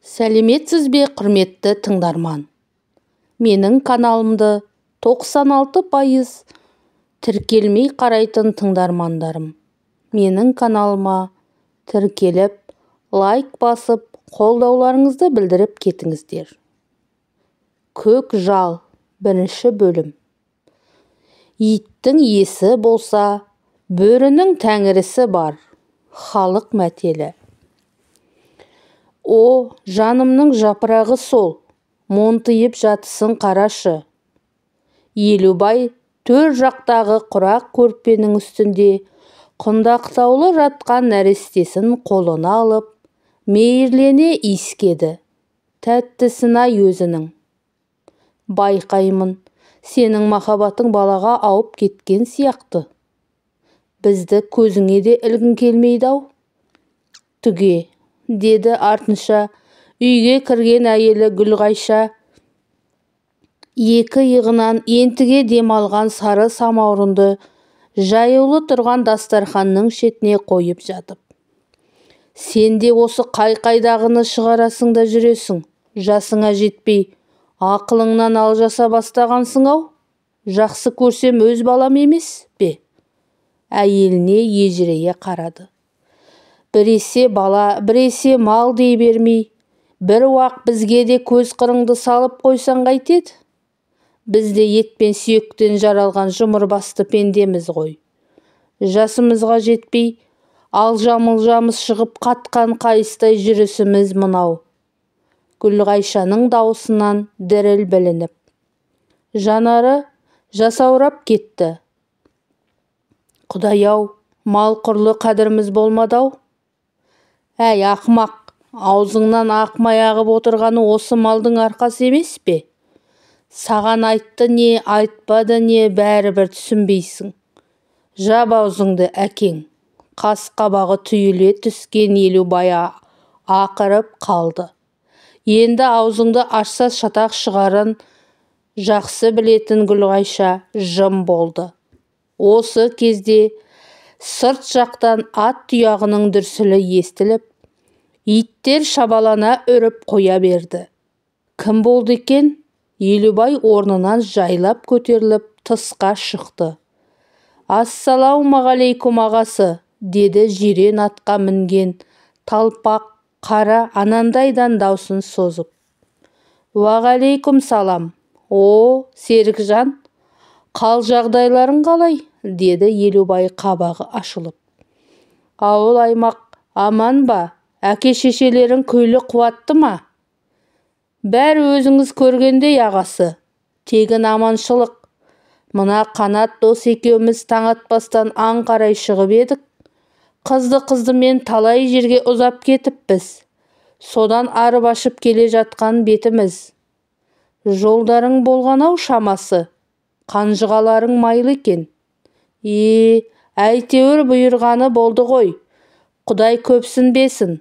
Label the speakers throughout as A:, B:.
A: Сәлеметсіз бе, құрметті тыңдарман! Менің каналымды 96% тіркелмей қарайтын тыңдармандарым, менің каналыма тіркеліп, лайк басып, қолдауларыңызды білдіріп кетіңіздер. Көк жал, бірінші бөлім. Иттің есі болса, бөрінің тәңірісі бар. Халық мәтелі. О, жанымның жапырағы сол, монтиып жатысын қарашы. Елубай төр жақтағы құрақ көрпенің үстінде құндақтаулы жатқан нәрестесін қолына алып, мейірлене иіскеді. Тәттісін-ай өзінің. Байқаймын, сенің махаббатың балаға ауып кеткен сияқты. Бізді көзіңе де ілгің келмейді-ау. Түге, деді артынша үйге кірген әйелі Гүлғайша, екі иығынан ентіге дем алған сары самаурынды жаюлы тұрған дастарханның шетіне қойып жатып. Сен де осы қай-қайдағыны шығарасың да жүресің, жасыңа жетпей, ақылыңнан алжаса бастағансың-ау, жақсы көрсем өз балам емес пе? Әйеліне ежірейе қарады. Біресе бала, біресе мал дей бермей, бір уақ бізге де көз қырыңды салып қойсаң қайтеді? Біз де ет пен сүйектен жаралған жұмыр басты пендеміз ғой. Жасымызға жетпей, алжа-мылжамыз шығып қатқан қайыстай жүрісіміз мынау. Гүлғайшаның дауысынан діріл білініп. Жанары жасаурап кетті. Құдай-ау, мал құрлы қадіріміз болмады-ау. Әй, ақымақ, аузыңнан ақ май ағып отырғаны осы малдың арқасы емес пе? Саған айтты не, айтпады не, бәрібір түсінбейсің. Жап аузыңды, әкең. Қас қабағы түйіле түскен Елубай ақырып қалды. Енді аузыңды ашса шатақ шығарын жақсы білетін Гүлғайша жым болды. Осы кезде сырт жақтан ат тұяғының дүрсілі естіліп, иттер шабалана үріп қоя берді. Кім болды екен? Елубай орнынан жайлап көтеріліп, тысқа шықты. Ассалаумағалейкум, ағасы, деді жирен атқа мінген талпақ қара анандайдан даусын созып. Уағалейкум салам. О, Серікжан, қал жағдайларың қалай? Деді Елубай қабағы ашылып. Ауыл аймақ аман ба? Әке-шешелерің күйлі қуатты ма? Бәрі өзіңіз көргендей, ағасы. Тегін аманшылық. Мына Қанат дос екеуміз таң атпастан аң қарай шығып едік. Қызды-қыздымен талай жерге ұзап кетіппіз. Содан арып ашып келе жатқан бетіміз. Жолдарың болған-ау шамасы. Қанжығаларың майлы екен. Е, әйтеуір бұйырғаны болды ғой. Құдай көпсінбесін.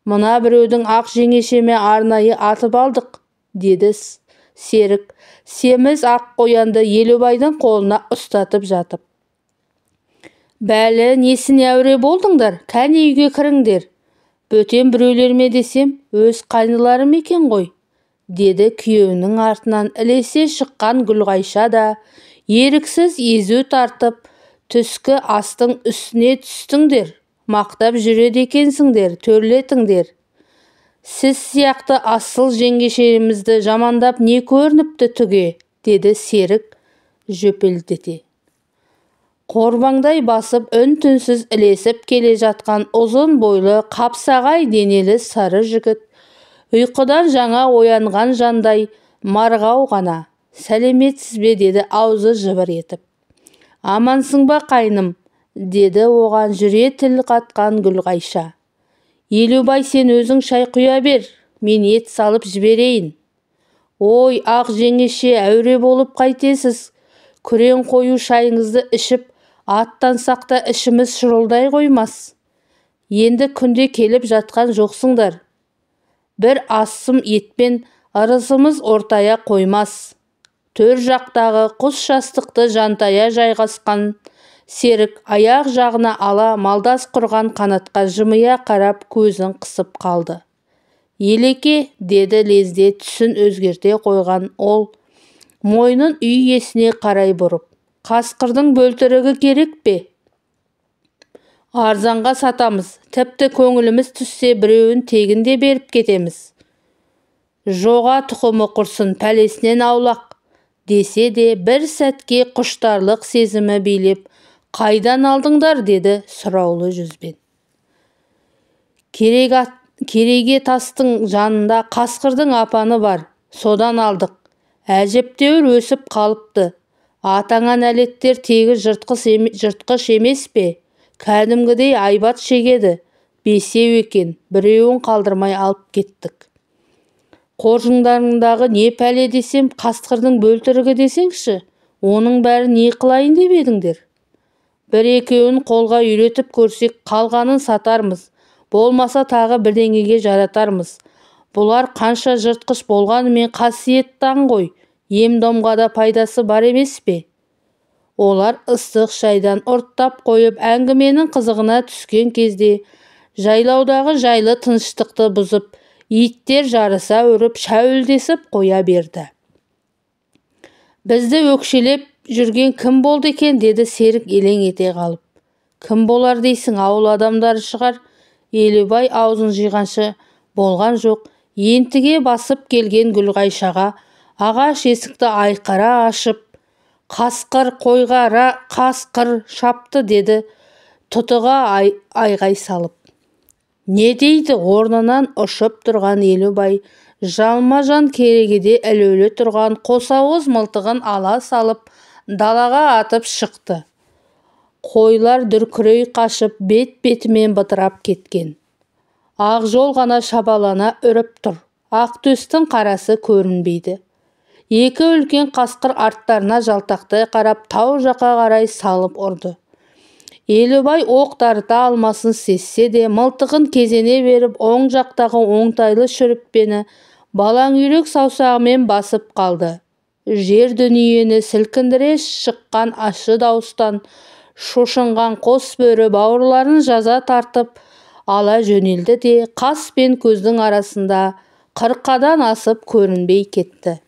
A: Мына біреудің ақ жеңешеме арнайы атып алдық, деді Серік, семіз ақ қоянды Елубайдың қолына ұстатып жатып. Бәлі, несіне әуре болдыңдар, кәне үйге кіріңдер. Бөтен біреулерме десем, өз қайныларым екен ғой, деді күйеуінің артынан ілесе шыққан Гүлғайша да, еріксіз езу тартып, түскі астың үстіне түстіңдер, мақтап жүреді екенсіңдер, төрлетіңдер. Сіз сияқты асыл жеңгешемізді жамандап не көрініпті түге, деді Серік жөпелдете. Қорбаңдай басып үн-түнсіз ілесіп келе жатқан ұзын бойлы, қапсағай денелі сары жігіт, ұйқыдан жаңа оянған жандай марғау ғана. Сәлеметсіз бе, деді аузы жыбыр етіп. Амансың ба, қайным, деді оған жүре тіл қатқан Гүлғайша. Елубай, сен өзің шай құя бер, мен ет салып жіберейін. Ой, ақ жеңеше, әуре болып қайтесіз. Күрең қою шайыңызды ішіп, аттансақ та ішіміз шырылдай қоймас. Енді күнде келіп жатқан жоқсыңдар. Бір асым етпен ырысымыз ортая қоймас. Төр жақтағы құс жастықты жантая жайғасқан Серік аяқ жағына ала малдас құрған Қанатқа жымия қарап көзін қысып қалды. Елеке, деді лезде түсін өзгерте қойған ол, мойнын үй иесіне қарай бұрып. Қасқырдың бөлтірігі керек пе? Арзанға сатамыз, тіпті көңіліміз түссе біреуін тегін де беріп кетеміз. Жоға тұқымы құрсын, пәлесінен аулақ, десе де бір сәтке құштарлық сезімі билеп, қайдан алдыңдар, деді сұраулы жүзбен. Кереге тастың жанында қасқырдың апаны бар, содан алдық. Әжептәуір өсіп қалыпты. Атаңа нәлеттер тегі жыртқыш емес пе? Кәдімгідей айбат шегеді. Бесеу екен, біреуін қалдырмай алып кеттік. Қоржындарыңдағы не пәле десем, қасқырдың бөлтірігі десеңші, оның бәрін не қылайын деп едіңдер? Бір-екеуін қолға үйретіп көрсек, қалғанын сатармыз, болмаса тағы бірдеңеге жаратармыз. Бұлар қанша жыртқыш болғанымен қасиетті аң ғой, ем-домға да пайдасы бар емес пе? Олар ыстық шайдан ұрттап қойып, әңгіменің қызығына түскен кезде жайлаудағы жайлы тыныштықты бұзып, иттер жарыса үріп, шәуілдесіп қоя берді. Бізді өкшелеп жүрген кім болды екен, деді Серік елең ете қалып. Кім болар дейсің, ауыл адамдары шығар. Елубай аузын жиғанша болған жоқ, ентіге басып келген Гүлғайшаға ағаш есікті айқара ашып, қасқыр қойға қасқыр шапты, деді тұтыға айғай салып. Не дейді, орнынан ұшып тұрған Елубай жалма-жан керегеде ілулі тұрған қосауыз мылтығын ала салып, далаға атып шықты. Қойлар дүркірей қашып, бет-бетімен бытырап кеткен. Ақжол ғана шабалана үріп тұр. Ақтөстің қарасы көрінбейді. Екі үлкен қасқыр арттарына жалтақтай қарап, тау жаққа қарай салып ұрды. Елубай оқ тарта алмасын сезсе де, мылтығын кезене беріп, оң жақтағы оңтайлы шүріппені балаң үйрек саусағымен басып қалды. Жер дүниені сілкіндіре шыққан ащы дауыстан шошынған қос бөрі бауырларын жаза тартып ала жөнелді де, қас пен көздің арасында қырқадан асып көрінбей кетті.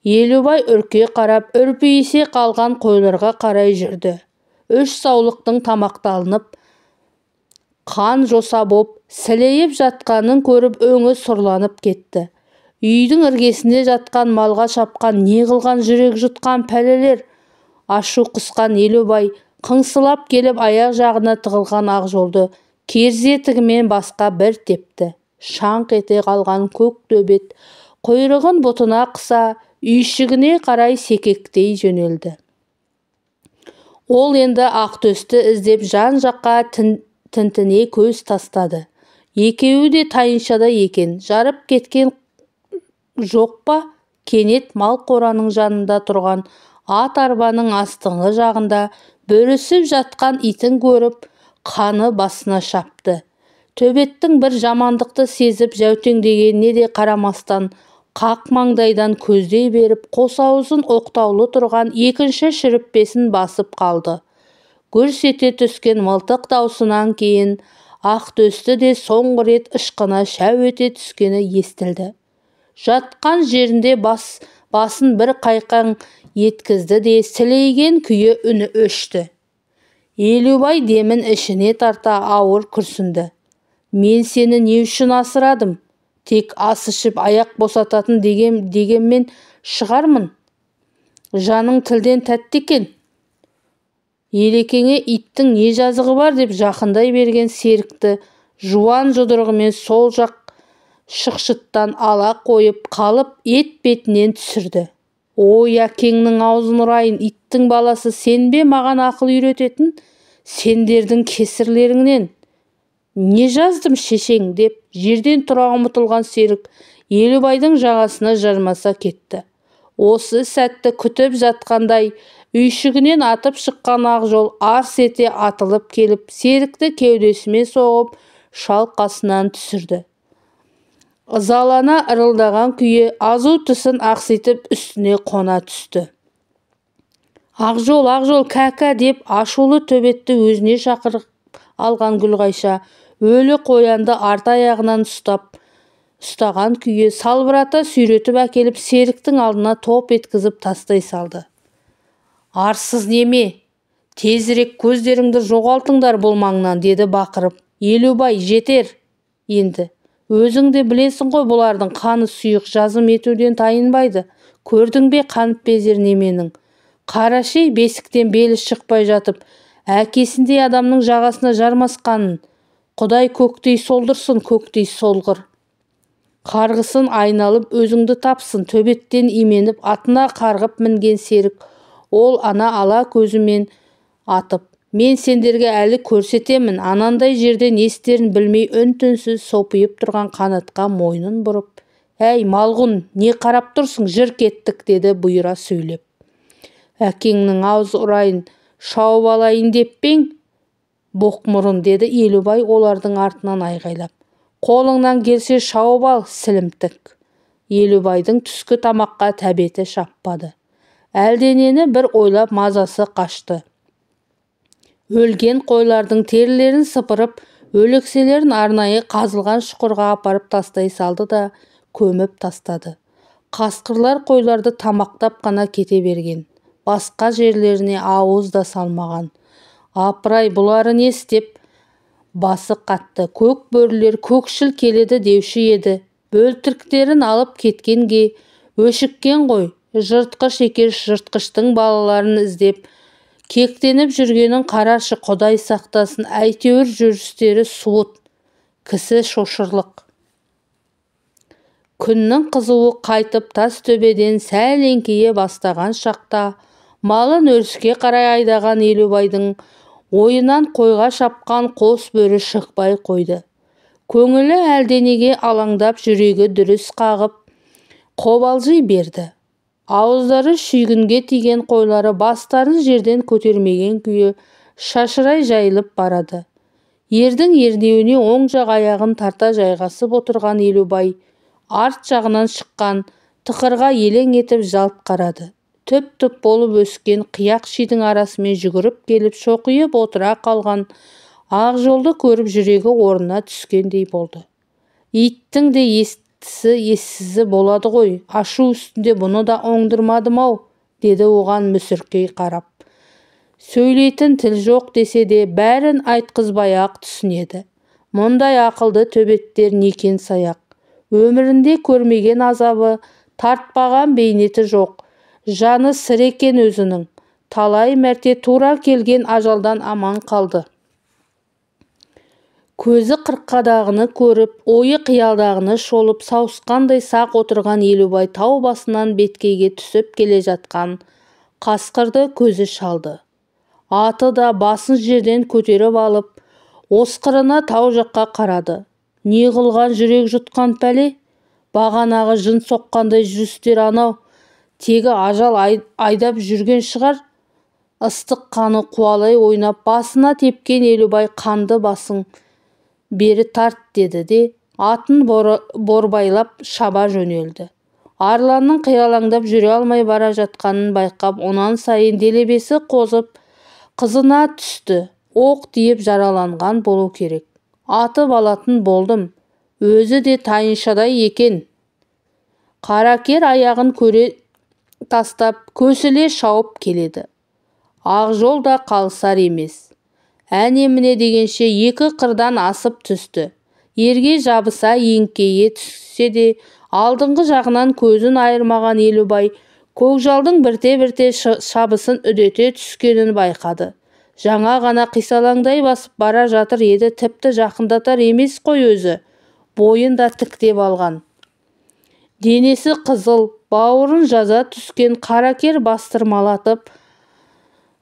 A: Елубай үрке қарап, үрпиісе қалған қойларға қарай жүрді. Үш саулықтың тамақталынып, қан жоса боп, сілейіп жатқанын көріп, өңі сұрланып кетті. Үйдің іргесінде жатқан малға шапқан не қылған жүрек жұтқан пәлелер? Ашу қысқан Елубай қыңсылап келіп аяқ жағына тығылған Ақжолды керзе етігімен басқа бір тепті. Шаңқ ете қалған көк төбет құйрығын бұтына қыса, үйшігіне қарай секектей жөнелді. Ол енді Ақтөсті іздеп жан-жаққа тінтіне көз тастады. Екеуі де тайыншада екен, жарып кеткен жоқ па? Кенет мал қораның жанында тұрған ат арбаның астыңғы жағында бүрісіп жатқан итін көріп, қаны басына шапты. Төбеттің бір жамандықты сезіп жәутеңдегеніне де қарамастан, қақ маңдайдан көздей беріп, қос аузын оқтаулы тұрған екінші шүріппесін басып қалды. Гүрс ете түскен мылтық даусынан кейін Ақтөсті де соңғы рет ышқына шәу ете түскені естілді. Жатқан жерінде басын бір қайқаң еткізді де, сілейген күйі үні өшті. Елубай демін ішіне тарта ауыр күрсінді. Мен сені не үшін асырадым? Тек ас ішіп аяқ босататын дегенмен шығармын. Жаның тілден тәтті екен. Елекеңе иттің не жазығы бар деп жақындай берген Серікті жуан жұдырығымен сол жақ шықшыттан ала қойып қалып, ет бетінен түсірді. Ой, әкеңнің аузын ұрайын, иттің баласы сен бе маған ақыл үйрететін? Сендердің кесірлеріңнен. Не жаздым шешең, деп жерден тұра ұмытылған Серік Елубайдың жағасына жармаса кетті. Осы сәтті күтіп жатқандай үйшігінен атып шыққан Ақжол арс ете атылып келіп, Серікті кеудесімен соғып, шалқасынан түсірді. Ызалана ырылдаған күйі азу тісін ақситып үстіне қона түсті. Ақжол, Ақжол, кәкә деп ашулы төбетті өзіне шақырып алған Гүлғайша өлі қоянды арт аяғынан ұстап, Ұстаған күйі салбырата сүйретіп әкеліп Серіктің алдына топ еткізіп тастай салды. Арсыз неме? Тезірек көздеріңді жоғалтыңдар бұл маңнан, деді бақырып. Елубай, жетер енді. Өзің де білесің ғой, бұлардың қаны сұйық, жазым етуден тайынбайды. Көрдің бе қаныпезер неменің? Қарашей бесіктен белі шықпай жатып, әкесіндей адамның жағасына жармасқанын. Құдай көктей солдырсын, көктей солғыр. Қарғысын айналып өзіңді тапсын. Төбеттен именіп атына қарғып мінген Серік ол ана ала көзімен атып, мен сендерге әлі көрсетемін. Анандай жерде не істерін білмей үн-түнсіз сопиып тұрған Қанатқа мойнын бұрып, әй, малғұн, не қарап тұрсың, жыр кеттік, деді бұйыра сөйлеп. Әкеңнің аузы ұрайын, шауып алайын деп пең, боқмұрын, деді Елубай олардың артынан айғайлап. Қолыңнан келсе шауып ал, сілімтік. Елубайдың түскі тамаққа тәбеті шаппады. Әлденені бір ойлап мазасы қашты. Өлген қойлардың терілерін сыпырып, өлекселерін арнайы қазылған шұқырға апарып тастай салды да көміп тастады. Қасқырлар қойларды тамақтап қана кете берген. Басқа жерлеріне ауыз да салмаған. Апырай, бұлары не істеп? Басы қатты. Көк бөрілер көкшіл келеді деуші еді. Бөлтіріктерін алып кеткенге өшіккен ғой. Жыртқыш екеш жыртқыштың балаларын іздеп, кектеніп жүргенін қарашы, Құдай сақтасын, әйтеуір жүрістері суыт, кісі шошырлық. Күннің қызуы қайтып тас төбеден сәл еңкейе бастаған шақта малын өріске қарай айдаған Елубайдың ойынан қойға шапқан қос бөрі шықпай қойды. Көңілі әлденеге алаңдап, жүрегі дүріс қағып, қобалжи берді. Ауыздары шүйгінге тиген қойлары бастарын жерден көтермеген күйі шашырай жайылып барады. Ердің ернеуіне оң жақ аяғын тарта жайғасып отырған Елубай арт жағынан шыққан тықырға елең етіп жалт қарады. Түп-түп болып өскен қияқ шидің арасымен жүгіріп келіп шоқиып отыра қалған Ақжолды көріп жүрегі орнына түскендей болды. Иттің де естісі ессізі болады ғой, ашу үстінде бұны да оңдырмадым-ау, деді оған мүсіркей қарап. Сөйлейтін тіл жоқ десе де бәрін айтқызбай-ақ түсінеді. Мұндай ақылды төбеттер некен саяқ. Өмірінде көрмеген азабы, тартпаған бейнеті жоқ. Жаны сір екен өзінің. Талай мәрте тура келген ажалдан аман қалды. Көзі қырқадағыны көріп, ойы қиялдағыны шолып, сауысқандай сақ отырған Елубай тау басынан беткейге түсіп келе жатқан қасқырды көзі шалды. Аты да басын жерден көтеріп алып, осқырына тау жаққа қарады. Не қылған жүрек жұтқан пәле? Бағанағы жын соққандай жүрістер анау, тегі ажал айдап жүрген шығар. Ыстық қаны қуалай ойнап, басына тепкен Елубай қанды басың бері тарт деді де, атын борбайлап шаба жөнелді. Арланның қиялаңдап жүре алмай бара жатқанын байқап, онан сайын делебесі қозып, қызына түсті. Оқ тиіп жараланған болу керек. Атып алатын болдым. Өзі де тайыншадай екен. Қаракер аяғын көре тастап, көсіле шауып келеді. Ақжол да қалысар емес. Әне-міне дегенше екі қырдан асып түсті. Ерге жабыса еңкейе түссе де, алдыңғы жағынан көзін айырмаған Елубай көкжалдың бірте-бірте шабысын үдете түскенін байқады. Жаңа ғана қисалаңдай басып бара жатыр еді, тіпті жақындатар емес қой өзі. Бойын да тіктеп алған. Денесі қызыл, бауырын жаза түскен қаракер бастырмалатып,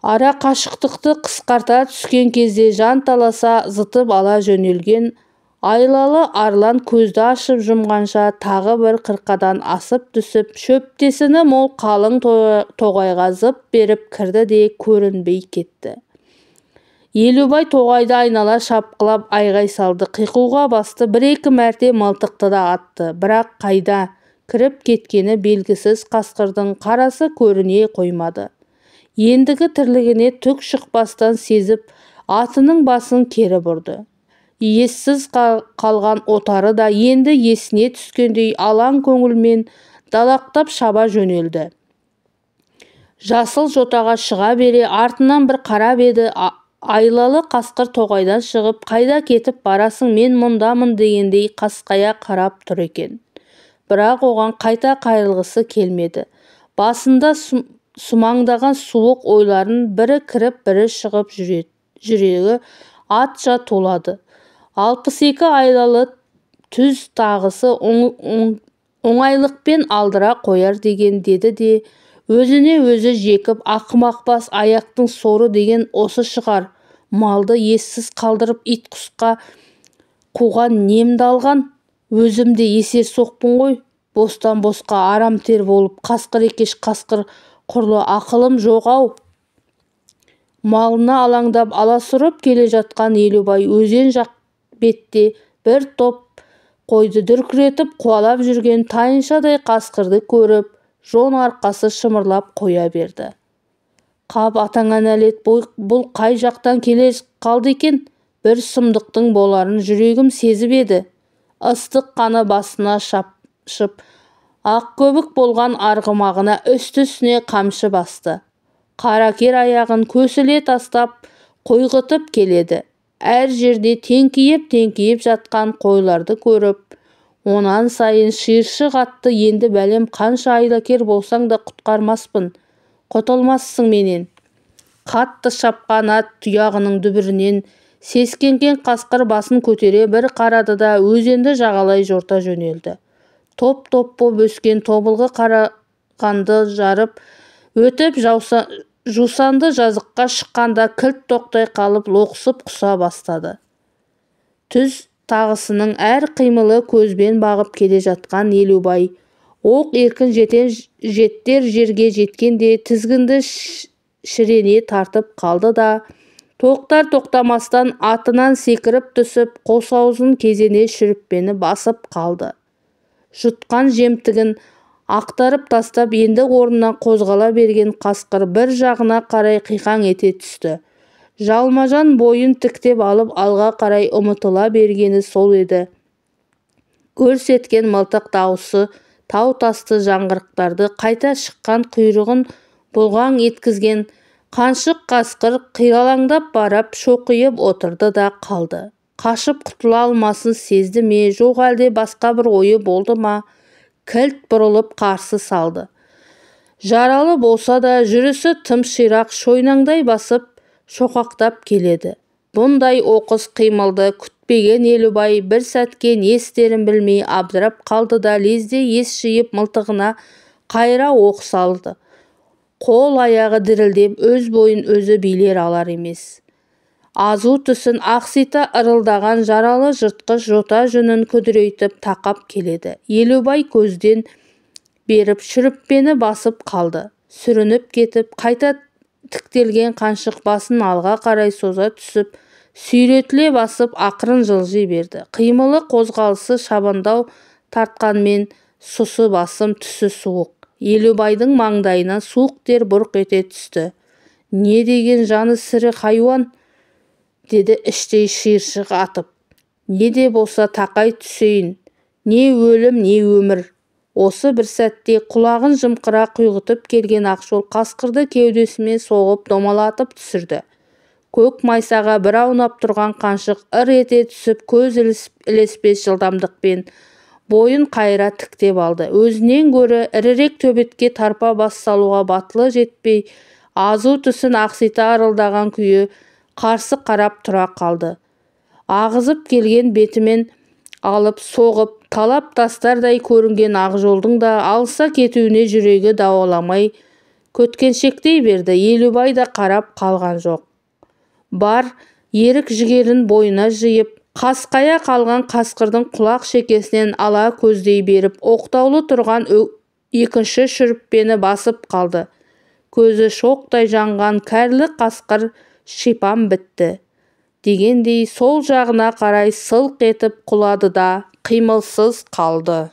A: ара қашықтықты қысқарта түскен кезде жан таласа зытып ала жөнелген айлалы арлан көзді ашып жұмғанша тағы бір қырқадан асып түсіп, шөптесіні мол қалың тоғайға зып беріп кірді де көрінбей кетті. Елубай тоғайды айнала шапқылап айғай салды, қиқуға басты, бір-екі мәрте мылтықты да атты, бірақ қайда кіріп кеткені белгісіз қасқырдың қарасы көріне қоймады. Ендігі тірлігіне түк шықпастан сезіп, атының басын кері бұрды. Иесіз қалған отары да енді есіне түскендей алаң көңілмен далақтап шаба жөнелді. Жасыл жотаға шыға бере артынан бір қарап еді, айлалы қасқыр тоғайдан шығып, қайда кетіп барасың, мен мұндамын дегендей қасқая қарап тұр екен. Бірақ оған қайта қайырылғысы келмеді. Басында сумаңдаған суық ойларын бірі кіріп, бірі шығып жүрегі атша тулады. 62 айлалы түз тағысы оңайлықпен алдыра қояр деген деді де, өзіне өзі жекіп, ақымақ бас аяқтың соры деген осы шығар, малды ессіз қалдырып ит құсқа қуған немді алған, өзім де есерсоқпын ғой, бостан босқа арам тер болып қасқыр екеш қасқыр құрлы ақылым жоқ ау. Малына алаңдап аласұрып келе жатқан Елубай өзен жақ бетте бір топ қойды дүркіретіп қуалап жүрген тайыншадай қасқырды көріп, жон арқасы шымырлап қоя берді. Қап, атаңа нәлет, бұл қай жақтан келе қалды екен? Бір сұмдықтың боларын жүрегім сезіп еді. Ыстық қаны басына шапшып, ақ көбік болған арғымағына үсті-үстіне қамшы басты. Қаракер аяғын көсіле тастап, қойғытып келеді. Әр жерде теңкиіп-теңкиіп жатқан қойларды көріп, онан сайын шиыршық атты. Енді бәлем қанша айлакер болсаң да құтқармаспын, құтылмассың менен. Қатты шапқан ат тұяғының дүбірінен сескенген қасқыр басын көтере бір қарады да өзенді жағалай жорта жөнелді. Топ-топ боп өскен тобылғы қарағанды жарып өтіп, жусанды жазыққа шыққанда кілт тоқтай қалып, лоқсып құса бастады. Түз тағысының әр қимылы көзбен бағып келе жатқан Елубай оқ еркін жеттер жерге жеткенде тізгінді шірене тартып қалды да, тоқтар-тоқтамастан атынан секіріп түсіп, қос аузын кезене шүріппені басып қалды. Жұтқан жемтігін ақтарып тастап, енді орнынан қозғала берген қасқыр бір жағына қарай қиқаң ете түсті. Жалмажан бойын тіктеп алып, алға қарай ұмытыла бергені сол еді. Гүрс еткен мылтық дауысы тау тасты жаңғырықтарды қайта шыққан құйрығын бұлғаң еткізген қаншық қасқыр қиралаңдап барып шоқиып отырды да қалды. Қашып құтыла алмасын сезді ме, жоқ әлде басқа бір ойы болды ма, кілт бұрылып қарсы салды. Жаралы болса да жүрісі тым ширақ, шойнаңдай басып шоқақтап келеді. Бұндай оқыс қимылды күтпеген Елубай бір сәтке не істерін білмей абдырап қалды да, лезде ес жиып мылтығына қайра оқ салды. Қол аяғы дірілдеп, өз бойын өзі билер алар емес. Азу түсін ақсита ырылдаған жаралы жыртқыш жота жүнін күдірейтіп тақап келеді. Елубай көзден беріп шүріппені басып қалды. Сүрініп кетіп, қайта тіктелген қаншық басын алға қарай соза түсіп, сүйретіле басып ақырын жылжи берді. Қимылы қозғалысы шабандау тартқанмен сұсы басым, түсі суық. Елубайдың маңдайынан суық тер бұрқ ете түсті. Не деген жаны сірі хайуан, деді іштей шиыршық атып. Не де болса тақай түсейін, не өлім, не өмір. Осы бір сәтте құлағын жымқыра құйғытып келген ақшол қасқырды кеудесімен соғып домалатып түсірді. Көк майсаға бір аунап тұрған қаншық ыр ете түсіп, көз ілеспес жылдамдықпен бойын қайыра тіктеп алды. Өзінен гөрі ірірек төбетке тарпа бас салуға батылы жетпей, азу түсін ақсита ырылдаған күйі қарсы қарап тұра қалды. Ағызып келген бетімен алып соғып, талап тастардай көрінген ақжолдың да алыса кетуіне жүрегі дауаламай көткеншектей берді. Елубай да қарап қалған жоқ. Бар ерік жігерін бойына жиып, қасқая қалған қасқырдың құлақ шекесінен ала көздей беріп, оқтаулы тұрған екінші шүріппені басып қалды. Көзі шоқтай жанған кәрлі қасқыр шипам бітті дегендей сол жағына қарай сылқ етіп құлады да қимылсыз қалды.